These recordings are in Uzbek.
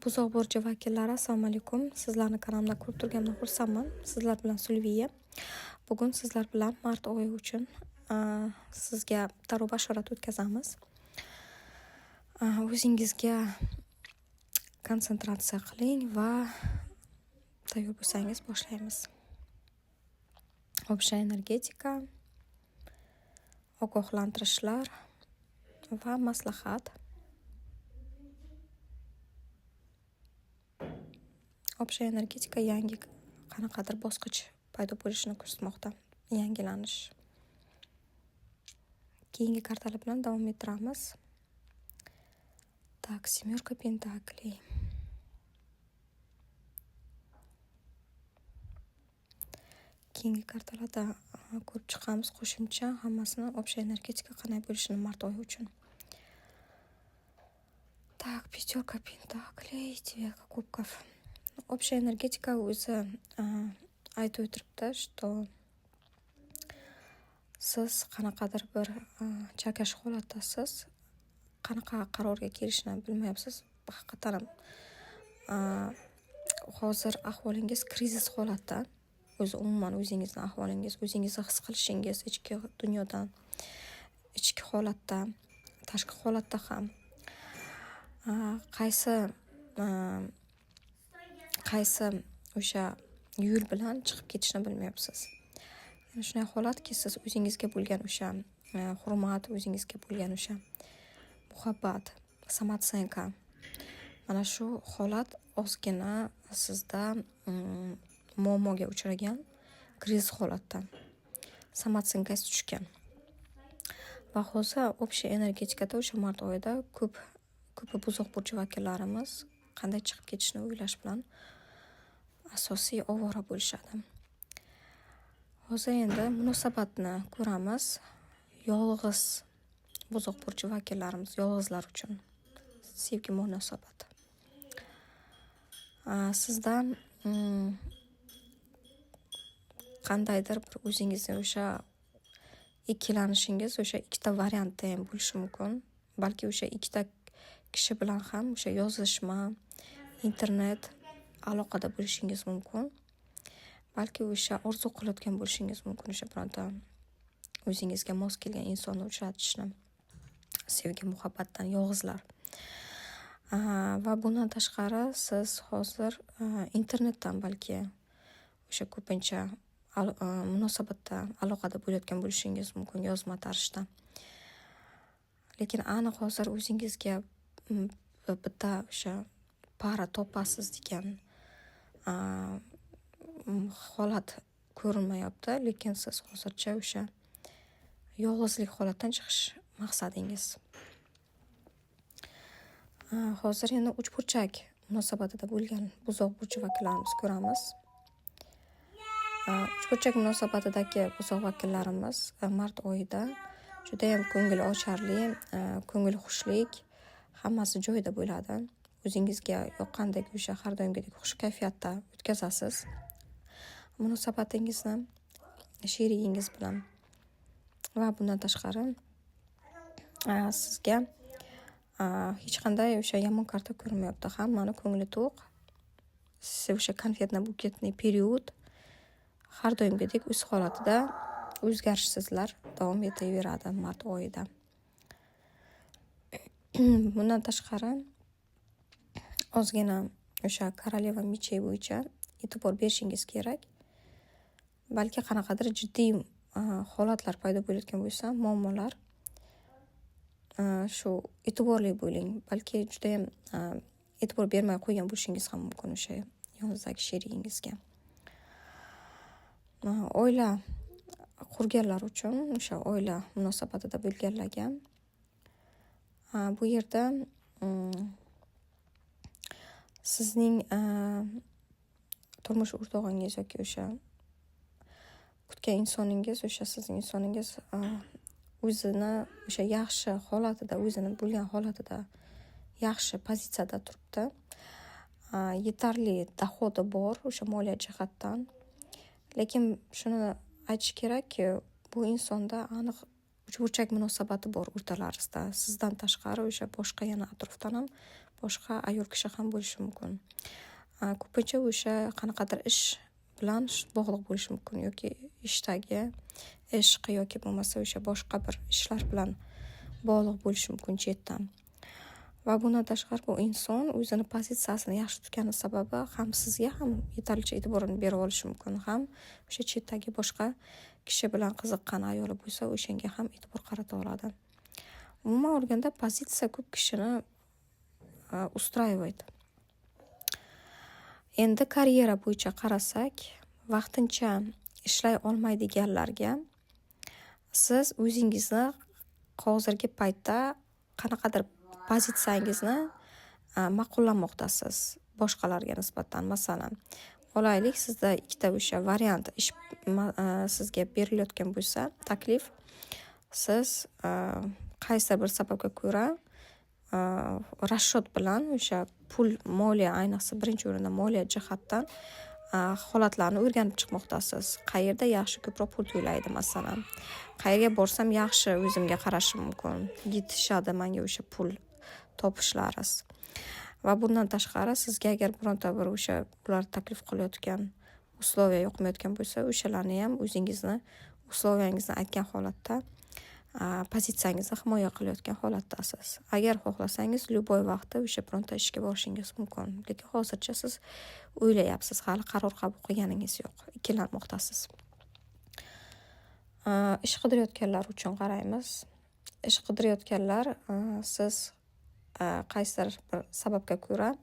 Buzoq burji vakillari, assalomu alaykum. Sizlarni kanalimda ko'rib turganimdan xursandman. Sizlar bilan Sulviya. Bugun sizlar bilan mart oyi uchun sizga taro bashorat o'tkazamiz. O'zingizga konsentratsiya qiling va tayyor bo'lsangiz, boshlaymiz. Общая energetika, ogohlantirishlar va maslahat. Общая energetika yangi qanaqadir bosqich paydo bo'lishini ko'rsatmoqda. Yangilanish. Keyingi kartalar bilan davom ettiramiz. Так, семерка пентаклей. Keyingi kartalarda ko'rib chiqamiz qo'shimcha hammasini, общая energetika qanday bo'lishini mart oyi uchun. Так, пятерка пентаклей, девятка кубков. Общая energetika o'zi aytib o'tiribdi, что siz qanaqadir bir chalkash holatdasiz. Qanaqa qarorga kelishni bilmayapsiz. Haqiqatan ham hozir ahvolingiz krizis holatda. O'zi umuman o'zingizni ahvolingiz, o'zingizni his qilishingiz ichki dunyodan, ichki holatda, tashqi holatda ham qaysi o'sha yo'l bilan chiqib ketishni bilmayapsiz. Yana shunday holatki, siz o'zingizga bo'lgan o'sha hurmat, o'zingizga bo'lgan o'sha muhabbat, самооценка, mana shu holat ozgina sizda muammoga uchragan, krizis holatda. Самооценка ngiz tushgan. Va hozir общий energetikada o'sha mart oyida ko'p ko'pi buzoq burji vakillarimiz qanday chiqib ketishni o'ylash bilan asosiy ovora bo'lishadi. Hozir endi munosabatni ko'ramiz. Yolg'iz buzoq burji vakillarimiz, yolg'izlar uchun sevgi munosabati. Sizda qandaydir bir o'zingizni o'sha ikkilanishingiz o'sha ikkita variantda ham bo'lishi mumkin. Balki o'sha ikkita kishi bilan ham o'sha yozishma, internet aloqada bo'lishingiz mumkin. Balki o'sha orzu qilayotgan bo'lishingiz mumkin o'sha bironta o'zingizga mos kelgan insonni uchratishni. Sevgi, muhabbatdan yolg'izlar. Va bundan tashqari siz hozir internetdan balki o'sha ko'pincha munosabatda, aloqada bo'layotgan bo'lishingiz mumkin yozma tarzda. Lekin aniq hozir o'zingizga bitta o'sha пара topasiz degan holat ko'rinmayapti. Lekin siz hozircha o'sha yolg'izlik holatdan chiqish maqsadingiz. Hozir endi uchburchak munosabatida bo'lgan buzoq burji vakillarimiz ko'ramiz. Uchburchak munosabatidagi buzoq vakillarimiz mart oyida judayam ko'ngil ocharli, ko'ngil xushlik, hammasi joyida bo'ladi. O'zingizga yoqqandek o'sha har doimgidek xush kayfiyatda o'tkazasiz munosabatingizni sherigingiz bilan. Va bundan tashqari sizga hech qanday o'sha yomon karta ko'rinmayapti. Hammani ko'ngli to'q. Siz o'sha конфетно-букетный период har doimgidek o'z holatida o'zgarishsizlar davom etaveradi mart oyida. Bundan tashqari ozgina o'sha королева мечей bo'yicha e'tibor berishingiz kerak. Balki qanaqadir jiddiy holatlar paydo bo'layotgan bo'lsa, muammolar, shu e'tiborli bo'ling. Balki judayam e'tibor bermay qo'ygan bo'lishingiz ham mumkin o'sha yoningizdagi sherigingizga. Oila qurganlar uchun, o'sha oila munosabatida bo'lganlarga bu yerda sizning turmush o'rtog'ingiz yoki o'sha kutgan insoningiz, o'sha sizning insoningiz o'zini o'sha yaxshi holatida, o'zini bo'lgan holatida yaxshi pozitsiyada turibdi. Yetarli доход i bor o'sha moliya jihatdan. Lekin shuni aytish kerakki, bu insonda aniq uchburchak munosabati bor o'rtalaringizda. Sizdan tashqari o'sha boshqa yana atrofdan ham boshqa ayol kishi ham bo'lishi mumkin. Ko'pincha o'sha qanaqadir ish bilan bog'liq bo'lishi mumkin yoki ishdagi ishq yoki bo'lmasa o'sha boshqa bir ishlar bilan bog'liq bo'lishi mumkin chetdan. Va bundan tashqari bu inson o'zini pozitsiyasini yaxshi tutgani sababi ham sizga ham yetarlicha e'tiborini bera olishi mumkin, ham o'sha chetdagi boshqa kishi bilan qiziqqan ayoli bo'lsa, o'shanga ham e'tibor qarata oladi. Umuman olganda, pozitsiya ko'p kishini устраивает. Endi karyera bo'yicha qarasak, vaqtincha ishlay olmaydiganlarga siz o'zingizni hozirgi paytda qanaqadir pozitsiyangizni ma'qullamoqdasiz boshqalarga nisbatan. Masalan, olaylik, sizda ikkita o'sha variant ish sizga berilayotgan bo'lsa, taklif, siz qaysidir bir sababga ko'ra расчет bilan o'sha pul, moliya, ayniqsa birinchi o'rinda moliya jihatdan holatlarni o'rganib chiqmoqdasiz. Qayerda yaxshi, ko'proq pul to'laydi, masalan. Qayerga borsam yaxshi o'zimga qarashim mumkin, yetishadi manga o'sha pul topishlari. Va bundan tashqari sizga agar bironta bir o'sha ular taklif qilayotgan условия yoqmayotgan bo'lsa, o'shalarniyam o'zingizni условия ngizni aytgan holatda pozitsiyangizni himoya qilayotgan holatdasiz. Agar xohlasangiz, любой vaqtda o'sha bironta ishga borishingiz mumkin. Lekin hozircha siz o'ylayapsiz, hali qaror qabul qilganingiz yo'q, ikkilanmoqdasiz. Ish qidirayotganlar uchun qaraymiz. Ish qidirayotganlar, siz qaysidir bir sababga ko'ra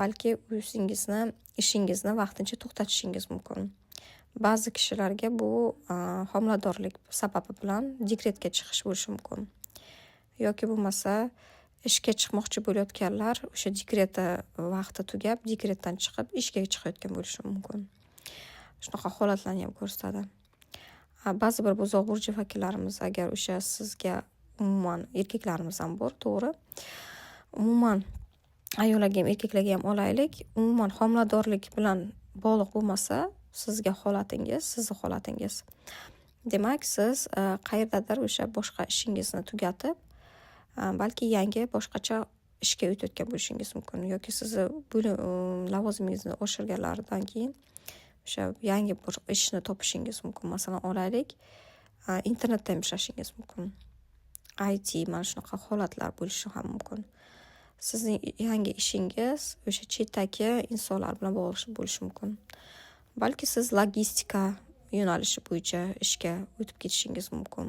balki o'zingizni ishingizni vaqtincha to'xtatishingiz mumkin. Ba'zi kishilarga bu homiladorlik sababi bilan dekretga chiqish bo'lishi mumkin. Yoki bo'lmasa ishga chiqmoqchi bo'layotganlar o'sha dekreti vaqti tugab, dekretdan chiqib ishga chiqayotgan bo'lishi mumkin. Shunaqa holatlarni ham ko'rsatadi. Ba'zi bir buzoq burji vakillarimiz agar o'sha sizga umuman erkaklarimiz ham bor, to'g'ri. Umuman ayollarga ham, erkaklarga ham olaylik, umuman homiladorlik bilan bog'liq bo'lmasa sizga holatingiz, sizni holatingiz. Demak, siz qayerdadir o'sha boshqa ishingizni tugatib, balki yangi boshqacha ishga o'tayotgan bo'lishingiz mumkin yoki sizni lavozimingizni oshirganlaridan keyin o'sha yangi bir ishni topishingiz mumkin. Masalan, olaylik, internetda ham ishlashingiz mumkin. IT, mana shunaqa holatlar bo'lishi ham mumkin. Sizning yangi ishingiz o'sha chetdagi insonlar bilan bog'liq bo'lishi mumkin. Balki siz logistika yo'nalishi bo'yicha ishga o'tib ketishingiz mumkin.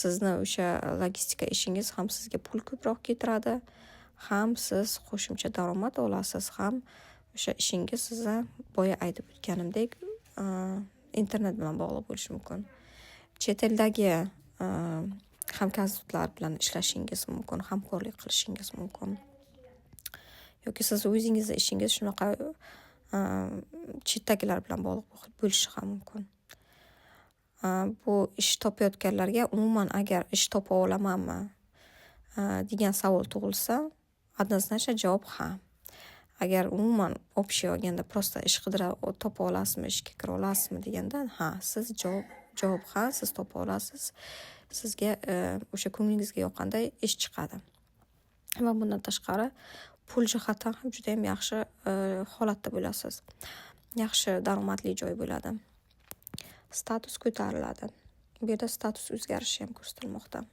Sizni o'sha logistika ishingiz ham sizga pul ko'proq keltiradi, ham siz qo'shimcha daromad olasiz, ham o'sha ishingiz sizni boya aytib o'tganimdek internet bilan bog'liq bo'lishi mumkin. Chet eldagi hamkasblar bilan ishlashingiz mumkin, hamkorlik qilishingiz mumkin. Yoki siz o'zingizni ishingiz shunaqa chetdagilar bilan bog'liq bo'lishi ham mumkin. Bu ish topayotganlarga umuman agar ish topa olamanmi degan savol tug'ilsa, однозначно javob ha. Agar umuman общий olganda, просто ish qidira topa olasizmi, ishga kira olasizmi deganda, ha, siz javob ha, siz topa olasiz. Sizga o'sha ko'nglingizga yoqqanday ish chiqadi. Va bundan tashqari pul jihatdan ham judayam yaxshi holatda bo'lasiz. Yaxshi daromadli joy bo'ladi. Status ko'tariladi. Bu yerda status o'zgarishi ham ko'rsatilmoqda.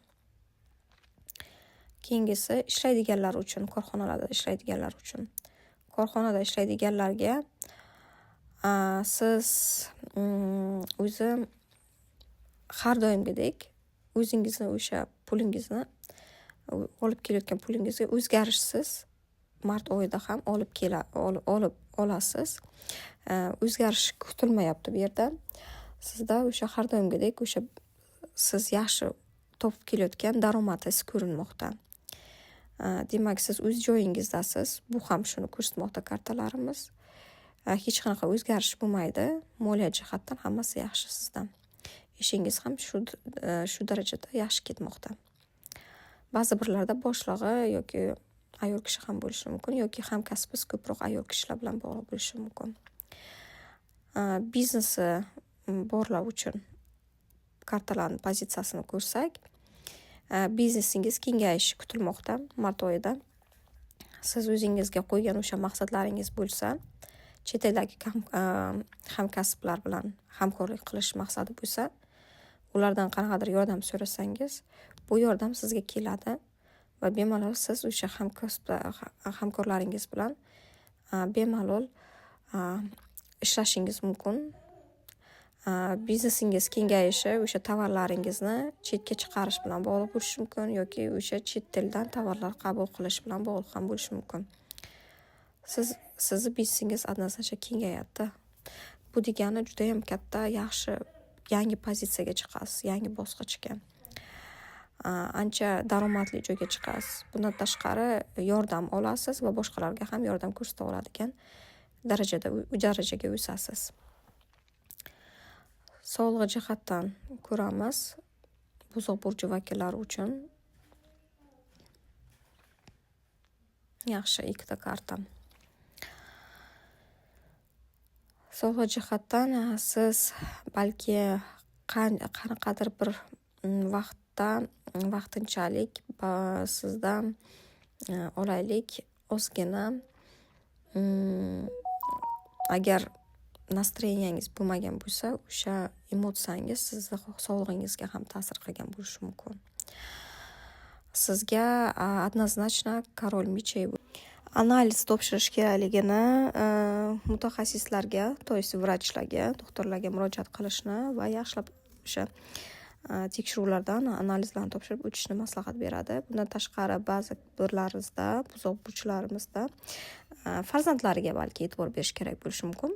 Keyingisi ishlaydiganlar uchun, korxonalarda ishlaydiganlar uchun. Korxonada ishlaydiganlarga siz o'zi har doimgidek o'zingizni o'sha pulingizni, olib kelayotgan pulingizni o'zgarishsiz mart oyida ham olib kela olib olasiz. O'zgarish kutilmayapti bu yerda. Sizda o'sha har doimgidek o'sha siz yaxshi topib kelayotgan daromadingiz ko'rinmoqda. Demak, siz o'z joyingizdasiz. Bu ham shuni ko'rsatmoqda kartalarimiz. Hech qanaqa o'zgarish bo'lmaydi. Moliya jihatdan hammasi yaxshi sizda. Ishingiz ham shu darajada yaxshi ketmoqda. Ba'zi birlarda boshlig'i yoki ayol kishi ham bo'lishi mumkin yoki hamkasbingiz ko'proq ayol kishilar bilan bog'liq bo'lishi mumkin. Biznesi borlar uchun kartalarni pozitsiyasini ko'rsak, biznesingiz kengayishi kutilmoqda mart oyida. Siz o'zingizga qo'ygan o'sha maqsadlaringiz bo'lsa, chet eldagi hamkasblar bilan hamkorlik qilish maqsadi bo'lsa, ulardan qanaqadir yordam so'rasangiz, bu yordam sizga keladi va bemalol siz o'sha hamkorlaringiz bilan bemalol ishlashingiz mumkin. Biznesingiz kengayishi o'sha tovarlaringizni chetga chiqarish bilan bog'liq bo'lishi mumkin yoki o'sha chet eldan tovarlar qabul qilish bilan bog'liq ham bo'lishi mumkin. Sizni biznesingiz однозначно kengayadi. Bu degani judayam katta, yaxshi yangi pozitsiyaga chiqasiz, yangi bosqichga. Ancha daromadli joyga chiqasiz. Bundan tashqari, yordam olasiz va boshqalarga ham yordam ko'rsata oladigan darajada darajaga o'sasiz. Sog'lig'i jihatdan ko'ramiz Buzoq burji vakillari uchun. Yaxshi, ikkita karta. Sog'lig'i jihatdan siz balki qanaqadir bir vaqtda, vaqtinchalik sizda, olaylik, ozgina, agar настроение ngiz bo'lmagan bo'lsa, o'sha emotsiyangiz sizni sog'lig'ingizga ham ta'sir qilgan bo'lishi mumkin. Sizga однозначно король мечей analiz topshirish kerakligini, mutaxassislarga, то есть vrachlarga, doktorlarga murojaat qilishni va yaxshilab o'sha tekshiruvlardan, analizlarni topshirib o'tishni maslahat beradi. Bundan tashqari, ba'zi birlarimizda, buzoq burchlarimizda farzandlariga balki e'tibor berish kerak bo'lishi mumkin.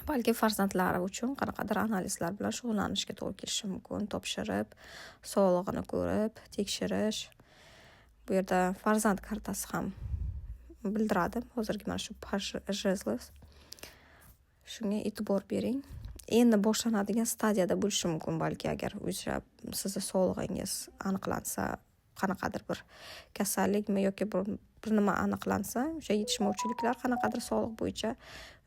Balki farzandlari uchun qanaqadir analizlar bilan shug'ullanishga to'g'ri kelishi mumkin. Topshirib, sog'lig'ini ko'rib, tekshirish. Bu yerda farzand kartasi ham bildiradi. Hozirgi mana shu паж жезлов. Shunga e'tibor bering. Endi boshlanadigan stadiyada bo'lishi mumkin balki, agar o'sha sizni sog'lig'ingiz aniqlansa, qanaqadir bir kasallikmi yoki bir nima aniqlansa, o'sha yetishmovchiliklar qanaqadir sog'liq bo'yicha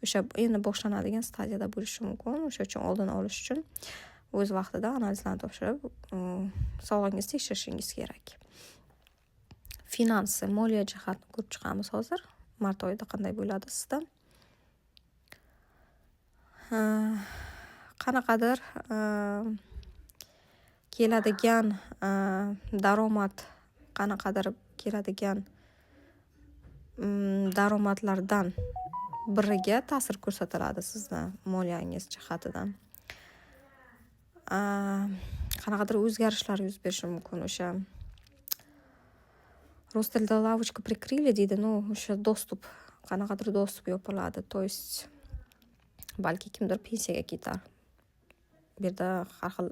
o'sha endi boshlanadigan stadiyada bo'lishi mumkin. O'sha uchun oldini olish uchun o'z vaqtida analizlarni topshirib, sog'lig'ingizni tekshirishingiz kerak. Finansi, moliya jihatini ko'rib chiqamiz hozir. Mart oyida qanday bo'ladi sizda? Qanaqadir keladigan daromad, qanaqadir keladigan daromadlardan biriga ta'sir ko'rsatiladi sizni moliyangiz jihatidan. Qanaqadir o'zgarishlar yuz berishi mumkin o'sha, rus tilida "лавочку прикрыли" deydi, ну, o'sha достуp, qanaqadir доступ yopiladi, то есть balki kimdir pensiyaga ketar. Bu yerda har xil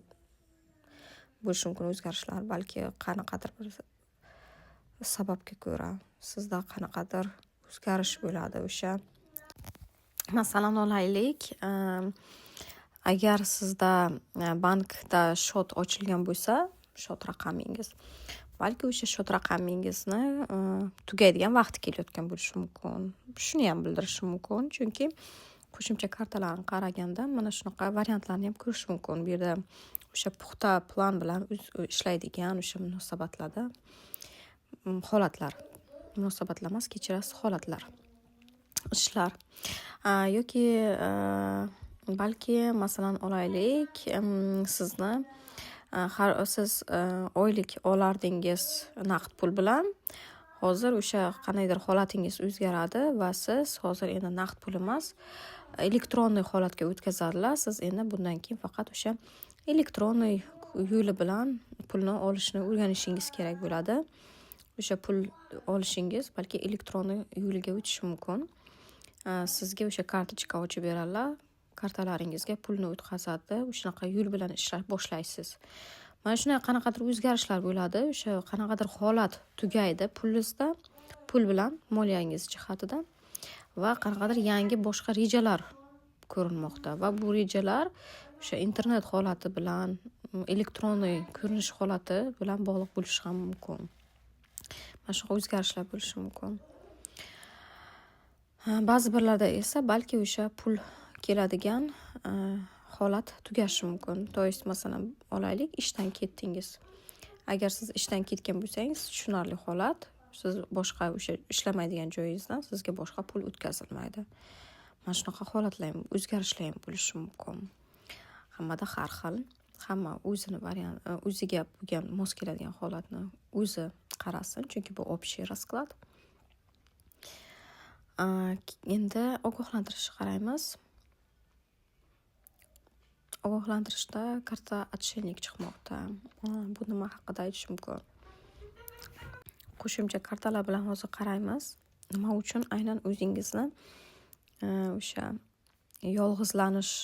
bo'lishi mumkin o'zgarishlar, balki qanaqadir bir sababga ko'ra sizda qanaqadir o'zgarish bo'ladi o'sha. Masalan, olaylik, agar sizda bankda счёт ochilgan bo'lsa, счёт raqamingiz, balki o'sha счёт raqamingizni tugaydigan vaqti kelayotgan bo'lishi mumkin. Shuniyam bildirishi mumkin, chunki qo'shimcha kartalarni qaraganda mana shunaqa variantlarni ham ko'rish mumkin. Bu yerda o'sha puxta plan bilan ishlaydigan o'sha munosabatlarda, holatlar, munosabatlar emas, kechirasiz, holatlar, ishlar yoki balki, masalan, olaylik, sizni har siz oylik olardingiz naqd pul bilan, hozir o'sha qandaydir holatingiz o'zgaradi va siz hozir endi naqd pul emas, электронный holatga o'tkazadilar. Siz endi bundan keyin faqat o'sha электронный yo'li bilan pulni olishni o'rganishingiz kerak bo'ladi. O'sha pul olishingiz balki электронный yo'liga o'tishi mumkin. Sizga o'sha kartochka ochib beradilar, kartalaringizga pulni o'tkazadi, shunaqa yo'l bilan ishlab boshlaysiz. Mana shunday qanaqadir o'zgarishlar bo'ladi, o'sha qanaqadir holat tugaydi pulingizda, pul bilan moliyangiz jihatida va qanaqadir yangi boshqa rejalar ko'rinmoqda va bu rejalar o'sha internet holati bilan, электронный ko'rinish holati bilan bog'liq bo'lishi ham mumkin. Mana shunaqa o'zgarishlar bo'lishi mumkin. Ba'zi birlarda esa balki o'sha pul keladigan holat tugashi mumkin. То есть, masalan, olaylik, ishdan ketdingiz. Agar siz ishdan ketgan bo'lsangiz, tushunarli holat. Siz boshqa o'sha ishlamaydigan joyingizdan sizga boshqa pul o'tkazilmaydi. Mana shunaqa holatlar ham, o'zgarishlar ham bo'lishi mumkin. Hammada har xil. Hamma o'zini variant, o'ziga bo'lgan, mos keladigan holatni o'zi qarasin, chunki bu общий расклад. Endi ogohlantirishga qaraymiz. Ogohlantirishda karta "Отшельник" chiqmoqda. Bu nima haqida aytish mumkin? Qo'shimcha kartalar bilan hozir qaraymiz. Nima uchun aynan o'zingizni o'sha yolg'izlanish,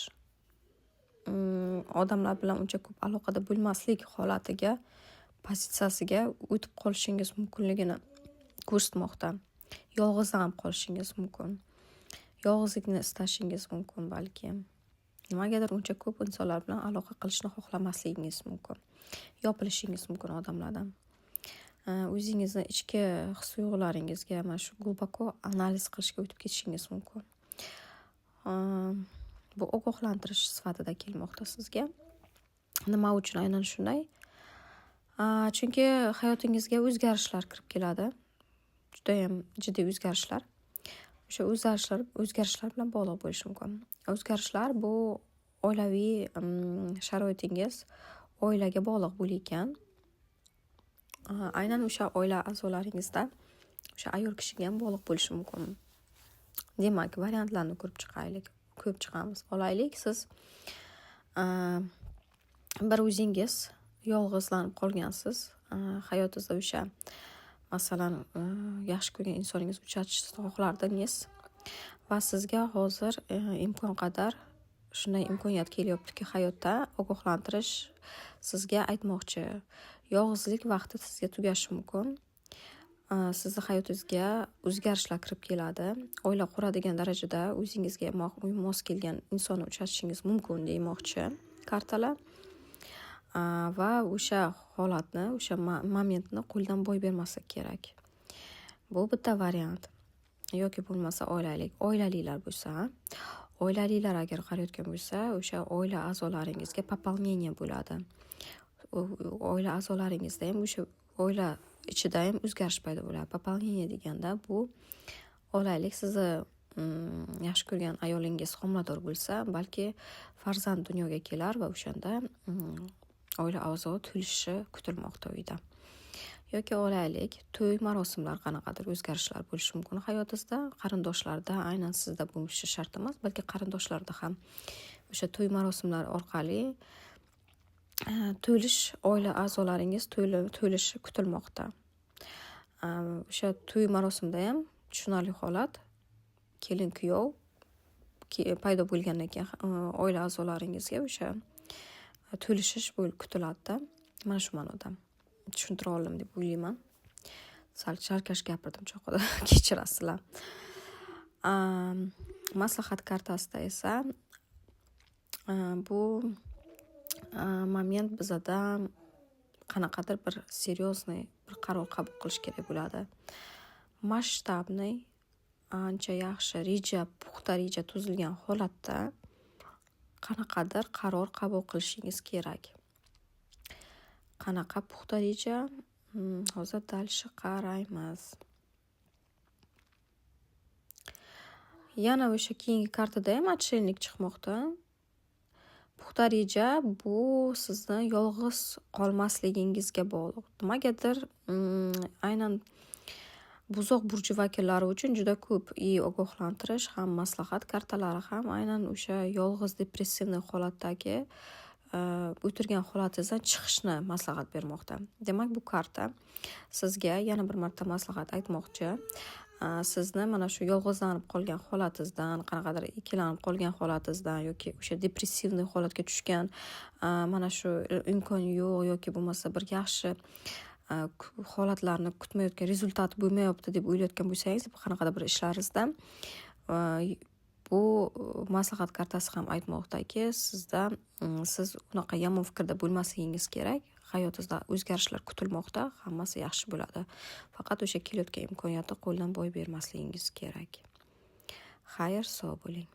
odamlar bilan uncha ko'p aloqada bo'lmaslik holatiga, pozitsiyasiga o'tib qolishingiz mumkinligini ko'rsatmoqda. Yolg'izlanib qolishingiz mumkin. Yolg'izlikni istashingiz mumkin balki. Nimagadir uncha ko'p insonlar bilan aloqa qilishni xohlamasligingiz mumkin. Yopilishingiz mumkin odamlardan. O'zingizni ichki his tuyg'ularingizga mana shu глубоко analiz qilishga o'tib ketishingiz mumkin. Bu ogohlantirish sifatida kelmoqda sizga. Nima uchun aynan shunday? Chunki hayotingizga o'zgarishlar kirib keladi. Judayam jiddiy o'zgarishlar. O'sha o'zgarishlar bilan bog'liq bo'lishi mumkin. O'zgarishlar bu oilaviy sharoitingiz, oilaga bog'liq bo'lar. Aynan o'sha oila a'zolaringizda o'sha ayol kishiga ham bog'liq bo'lishi mumkin. Demak, variantlarni ko'rib chiqaylik, ko'rib chiqamiz. Olaylik, siz bir o'zingiz yolg'izlanib qolgansiz. Hayotingizda o'sha, masalan, yaxshi ko'rgan insoningizni uchratishni xohlardingiz va sizga hozir imkon qadar shunday imkoniyat kelyaptiki, hayotda ogohlantirish sizga aytmoqchi: yolg'izlik vaqti sizga tugashi mumkin. Sizni hayotingizga o'zgarishlar kirib keladi. Oila quradigan darajada o'zingizga mos kelgan insonni uchratishingiz mumkin, deymoqchi kartalar. Va o'sha holatni, o'sha momentni qo'ldan boy bermaslik kerak. Bu bitta variant. Yoki bo'lmasa, oilaylik, oilalilar bo'lsa, oilalilar agar qarayotgan bo'lsa, o'sha oila a'zolaringizga пополнение bo'ladi. Oila a'zolaringizda ham, o'sha oila ichida ham o'zgarish paydo bo'ladi. Пополнение deganda bu, olaylik, sizni yaxshi ko'rgan ayolingiz homilador bo'lsa, balki farzand dunyoga kelar va o'shanda oila a'zo to'lishi kutilmoqda uyda. Yoki, olaylik, to'y marosimlar, qanaqadir o'zgarishlar bo'lishi mumkin hayotingizda. Qarindoshlarda, aynan sizda bo'lishi shart emas, balki qarindoshlarda ham o'sha to'y marosimlari orqali to'lish, oila a'zolaringiz to'lishi kutilmoqda. O'sha to'y marosimida ham tushunarli holat, kelin kuyov paydo bo'lgandan keyin oila a'zolaringizga o'sha to'lishish kutiladida. Mana shu ma'noda. Tushuntira oldim deb o'ylayman. Sal chalkash gapirdim chog'ida, kechirasizlar. Maslahat kartasida esa bu moment bizada qanaqadir bir серьезный bir qaror qabul qilish kerak bo'ladi. Масштабный, ancha yaxshi reja, puxta reja tuzilgan holatda qanaqadir qaror qabul qilishingiz kerak. Qanaqa puxta reja? Hozir дальше qaraymiz. Yana o'sha keyingi kartada ham "Отшельник" chiqmoqda. Puxta reja bu sizni yolg'iz qolmasligingizga bog'liq. Nimagadir aynan Buzoq burji vakillari uchun juda ko'p и ogohlantirish ham, maslahat kartalari ham aynan o'sha yolg'iz, депрессивный holatdagi o'tirgan holatingizdan chiqishni maslahat bermoqda. Demak, bu karta sizga yana bir marta maslahat aytmoqchi. Sizni mana shu yolg'izlanib qolgan holatingizdan, qanaqadir ikkilanib qolgan holatingizdan yoki o'sha депрессивный holatga tushgan, mana shu imkon yo'q yoki bo'lmasa bir yaxshi holatlarni kutmayotgan, результат bo'lmayapti deb o'ylayotgan bo'lsangiz qanaqadir bir ishlaringizda, bu maslahat kartasi ham aytmoqdaki, sizda siz unaqa yomon fikrda bo'lmasligingiz kerak. Hayotingizda o'zgarishlar kutilmoqda, hammasi yaxshi bo'ladi. Faqat o'sha kelayotgan imkoniyatni qo'ldan boy bermasligingiz kerak. Xayr, sog' bo'ling.